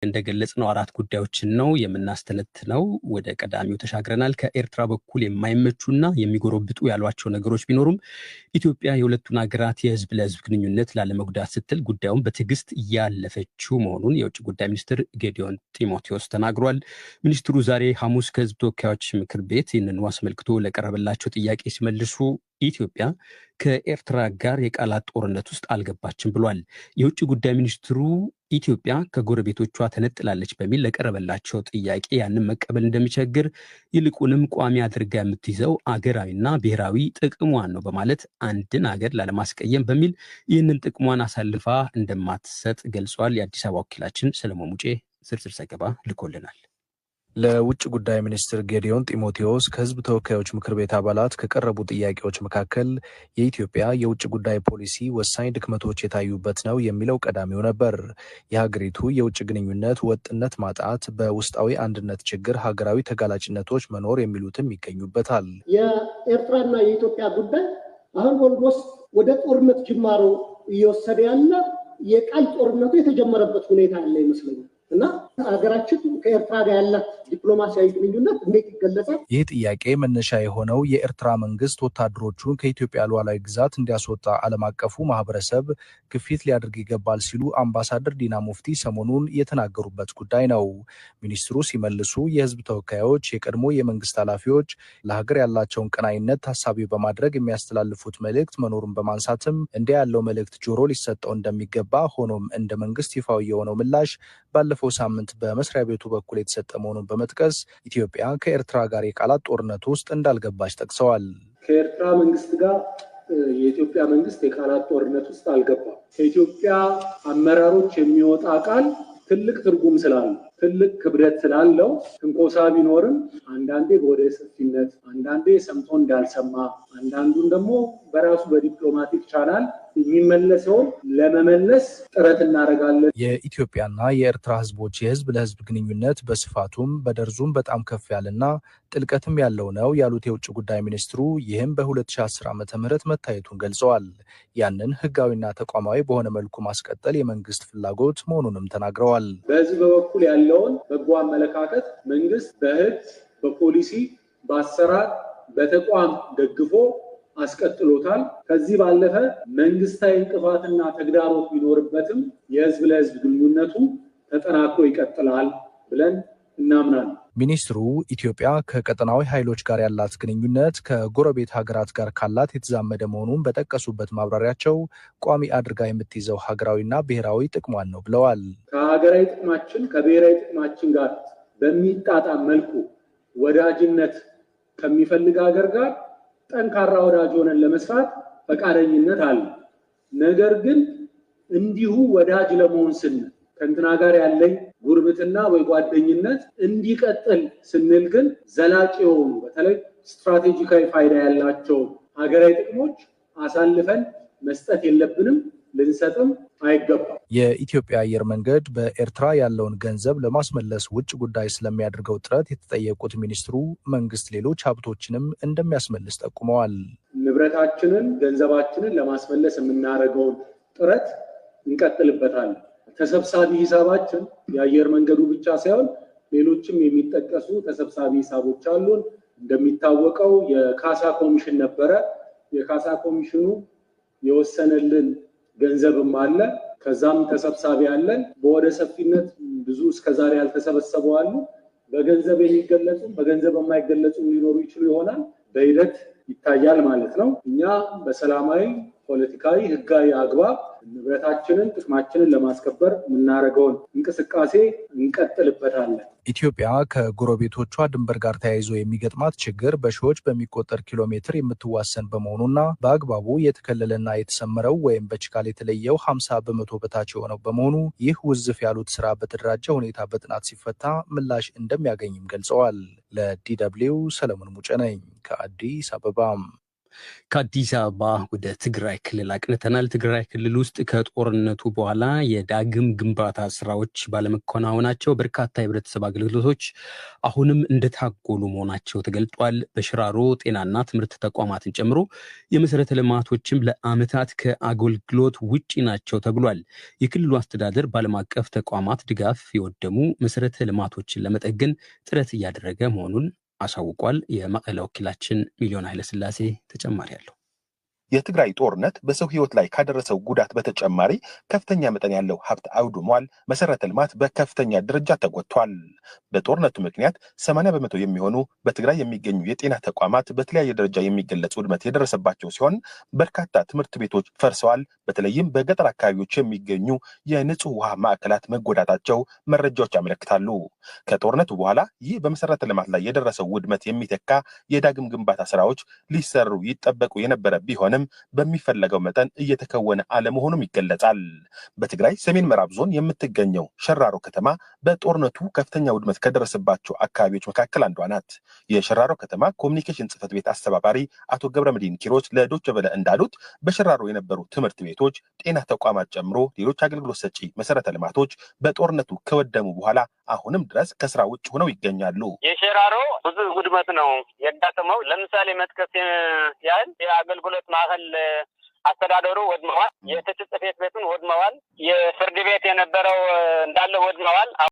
እንደገለጽነው አራት ጉዳዮችን ነው የምናስተነትነው። ወደ ቀዳሚው ተሻግረናል። ከኤርትራ በኩል የማይመቹና የሚጎረብጡ ያሏቸው ነገሮች ቢኖሩም ኢትዮጵያ የሁለቱን ሀገራት የሕዝብ ለሕዝብ ግንኙነት ላለመጉዳት ስትል ጉዳዩን በትዕግስት እያለፈችው መሆኑን የውጭ ጉዳይ ሚኒስትር ጌዲዮን ጢሞቴዎስ ተናግሯል። ሚኒስትሩ ዛሬ ሐሙስ ከሕዝብ ተወካዮች ምክር ቤት ይህንኑ አስመልክቶ ለቀረበላቸው ጥያቄ ሲመልሱ ኢትዮጵያ ከኤርትራ ጋር የቃላት ጦርነት ውስጥ አልገባችም ብሏል። የውጭ ጉዳይ ሚኒስትሩ ኢትዮጵያ ከጎረቤቶቿ ተነጥላለች በሚል ለቀረበላቸው ጥያቄ ያንን መቀበል እንደሚቸግር ይልቁንም ቋሚ አድርጋ የምትይዘው አገራዊና ብሔራዊ ጥቅሟን ነው በማለት አንድን አገር ላለማስቀየም በሚል ይህንን ጥቅሟን አሳልፋ እንደማትሰጥ ገልጿል። የአዲስ አበባ ወኪላችን ሰለሞን ሙጬ ዝርዝር ዘገባ ልኮልናል። ለውጭ ጉዳይ ሚኒስትር ጌዲዮን ጢሞቴዎስ ከሕዝብ ተወካዮች ምክር ቤት አባላት ከቀረቡ ጥያቄዎች መካከል የኢትዮጵያ የውጭ ጉዳይ ፖሊሲ ወሳኝ ድክመቶች የታዩበት ነው የሚለው ቀዳሚው ነበር። የሀገሪቱ የውጭ ግንኙነት ወጥነት ማጣት፣ በውስጣዊ አንድነት ችግር ሀገራዊ ተጋላጭነቶች መኖር የሚሉትም ይገኙበታል። የኤርትራና የኢትዮጵያ ጉዳይ አሁን almost ወደ ጦርነት ጅማሮ እየወሰደ ያለ የቃል ጦርነቱ የተጀመረበት ሁኔታ ያለ ይመስለኛል። እና ሀገራችን ከኤርትራ ጋር ያላት ዲፕሎማሲያዊ ግንኙነት እንዴት ይገለጻል? ይህ ጥያቄ መነሻ የሆነው የኤርትራ መንግስት ወታደሮቹን ከኢትዮጵያ ሉዓላዊ ግዛት እንዲያስወጣ ዓለም አቀፉ ማህበረሰብ ግፊት ሊያደርግ ይገባል ሲሉ አምባሳደር ዲና ሙፍቲ ሰሞኑን የተናገሩበት ጉዳይ ነው። ሚኒስትሩ ሲመልሱ የህዝብ ተወካዮች፣ የቀድሞ የመንግስት ኃላፊዎች ለሀገር ያላቸውን ቀናኢነት ታሳቢ በማድረግ የሚያስተላልፉት መልእክት መኖሩን በማንሳትም እንዲህ ያለው መልእክት ጆሮ ሊሰጠው እንደሚገባ፣ ሆኖም እንደ መንግስት ይፋዊ የሆነው ምላሽ ባለፈው ሳምንት በመስሪያ ቤቱ በኩል የተሰጠ መሆኑን በመጥቀስ ኢትዮጵያ ከኤርትራ ጋር የቃላት ጦርነት ውስጥ እንዳልገባች ጠቅሰዋል። ከኤርትራ መንግስት ጋር የኢትዮጵያ መንግስት የቃላት ጦርነት ውስጥ አልገባም። ከኢትዮጵያ አመራሮች የሚወጣ ቃል ትልቅ ትርጉም ስላለው፣ ትልቅ ክብደት ስላለው ትንኮሳ ቢኖርም አንዳንዴ በወደ ሰፊነት፣ አንዳንዴ ሰምቶ እንዳልሰማ፣ አንዳንዱን ደግሞ በራሱ በ diplomatic channel የሚመለሰውን ለመመለስ ጥረት እናደርጋለን። የኢትዮጵያና የኤርትራ ህዝቦች የህዝብ ለህዝብ ግንኙነት በስፋቱም በደርዙም በጣም ከፍ ያለና ጥልቀትም ያለው ነው ያሉት የውጭ ጉዳይ ሚኒስትሩ ይህም በ2010 ዓ ም መታየቱን ገልጸዋል። ያንን ህጋዊና ተቋማዊ በሆነ መልኩ ማስቀጠል የመንግስት ፍላጎት መሆኑንም ተናግረዋል። በህዝብ በኩል ያለውን በጎ አመለካከት መንግስት በህግ፣ በፖሊሲ፣ በአሰራር፣ በተቋም ደግፎ አስቀጥሎታል። ከዚህ ባለፈ መንግስታዊ እንቅፋትና ተግዳሮት ቢኖርበትም የህዝብ ለህዝብ ግንኙነቱ ተጠናክሮ ይቀጥላል ብለን እናምናለን። ሚኒስትሩ ኢትዮጵያ ከቀጠናዊ ኃይሎች ጋር ያላት ግንኙነት ከጎረቤት ሀገራት ጋር ካላት የተዛመደ መሆኑን በጠቀሱበት ማብራሪያቸው ቋሚ አድርጋ የምትይዘው ሀገራዊና ብሔራዊ ጥቅሟን ነው ብለዋል። ከሀገራዊ ጥቅማችን ከብሔራዊ ጥቅማችን ጋር በሚጣጣም መልኩ ወዳጅነት ከሚፈልግ ሀገር ጋር ጠንካራ ወዳጅ ሆነን ለመስራት ፈቃደኝነት አለ። ነገር ግን እንዲሁ ወዳጅ ለመሆን ስንል፣ ከእንትና ጋር ያለኝ ጉርብትና ወይ ጓደኝነት እንዲቀጥል ስንል ግን ዘላቂ የሆኑ በተለይ ስትራቴጂካዊ ፋይዳ ያላቸውን ሀገራዊ ጥቅሞች አሳልፈን መስጠት የለብንም፣ ልንሰጥም አይገባም። የኢትዮጵያ አየር መንገድ በኤርትራ ያለውን ገንዘብ ለማስመለስ ውጭ ጉዳይ ስለሚያደርገው ጥረት የተጠየቁት ሚኒስትሩ መንግስት ሌሎች ሀብቶችንም እንደሚያስመልስ ጠቁመዋል። ንብረታችንን፣ ገንዘባችንን ለማስመለስ የምናደርገውን ጥረት እንቀጥልበታለን። ተሰብሳቢ ሂሳባችን የአየር መንገዱ ብቻ ሳይሆን ሌሎችም የሚጠቀሱ ተሰብሳቢ ሂሳቦች አሉን። እንደሚታወቀው የካሳ ኮሚሽን ነበረ። የካሳ ኮሚሽኑ የወሰነልን ገንዘብም አለ። ከዛም ተሰብሳቢ አለን። በወደ ሰፊነት ብዙ እስከዛሬ ያልተሰበሰቡ አሉ። በገንዘብ የሚገለጹም በገንዘብ የማይገለጹም ሊኖሩ ይችሉ ይሆናል። በሂደት ይታያል ማለት ነው። እኛ በሰላማዊ ፖለቲካዊ፣ ህጋዊ አግባብ ንብረታችንን፣ ጥቅማችንን ለማስከበር የምናደርገውን እንቅስቃሴ እንቀጥልበታለን። ኢትዮጵያ ከጎረቤቶቿ ድንበር ጋር ተያይዞ የሚገጥማት ችግር በሺዎች በሚቆጠር ኪሎ ሜትር የምትዋሰን በመሆኑና በአግባቡ የተከለለና የተሰመረው ወይም በችካል የተለየው 50% በታች የሆነው በመሆኑ ይህ ውዝፍ ያሉት ስራ በተደራጀ ሁኔታ በጥናት ሲፈታ ምላሽ እንደሚያገኝም ገልጸዋል። ለ DW ሰለሞን ሙጬ ነኝ ከአዲስ አበባ። ከአዲስ አበባ ወደ ትግራይ ክልል አቅንተናል። ትግራይ ክልል ውስጥ ከጦርነቱ በኋላ የዳግም ግንባታ ስራዎች ባለመከናወናቸው በርካታ የህብረተሰብ አገልግሎቶች አሁንም እንደታጎሉ መሆናቸው ተገልጧል። በሽራሮ ጤናና ትምህርት ተቋማትን ጨምሮ የመሰረተ ልማቶችም ለዓመታት ከአገልግሎት ውጪ ናቸው ተብሏል። የክልሉ አስተዳደር በዓለም አቀፍ ተቋማት ድጋፍ የወደሙ መሰረተ ልማቶችን ለመጠገን ጥረት እያደረገ መሆኑን አሳውቋል። የመቀለ ወኪላችን ሚሊዮን ኃይለስላሴ ተጨማሪ አለው። የትግራይ ጦርነት በሰው ህይወት ላይ ካደረሰው ጉዳት በተጨማሪ ከፍተኛ መጠን ያለው ሀብት አውድሟል። መሰረተ ልማት በከፍተኛ ደረጃ ተጎድቷል። በጦርነቱ ምክንያት 80% የሚሆኑ በትግራይ የሚገኙ የጤና ተቋማት በተለያየ ደረጃ የሚገለጽ ውድመት የደረሰባቸው ሲሆን በርካታ ትምህርት ቤቶች ፈርሰዋል። በተለይም በገጠር አካባቢዎች የሚገኙ የንጹህ ውሃ ማዕከላት መጎዳታቸው መረጃዎች ያመለክታሉ። ከጦርነቱ በኋላ ይህ በመሰረተ ልማት ላይ የደረሰው ውድመት የሚተካ የዳግም ግንባታ ስራዎች ሊሰሩ ይጠበቁ የነበረ ቢሆንም በሚፈለገው መጠን እየተከወነ አለመሆኑም ይገለጻል። በትግራይ ሰሜን ምዕራብ ዞን የምትገኘው ሸራሮ ከተማ በጦርነቱ ከፍተኛ ውድመት ከደረሰባቸው አካባቢዎች መካከል አንዷ ናት። የሸራሮ ከተማ ኮሚኒኬሽን ጽሕፈት ቤት አስተባባሪ አቶ ገብረመድህን ኪሮስ ለዶይቼ ቬለ እንዳሉት በሸራሮ የነበሩ ትምህርት ቤቶች፣ ጤና ተቋማት ጨምሮ ሌሎች አገልግሎት ሰጪ መሰረተ ልማቶች በጦርነቱ ከወደሙ በኋላ አሁንም ድረስ ከስራ ውጭ ሆነው ይገኛሉ። የሸራሮ ብዙ ውድመት ነው ያጋጠመው። ለምሳሌ መጥቀስ ያህል የአገልግሎት ማዕከል አስተዳደሩ ወድመዋል። የፍትህ ጽሕፈት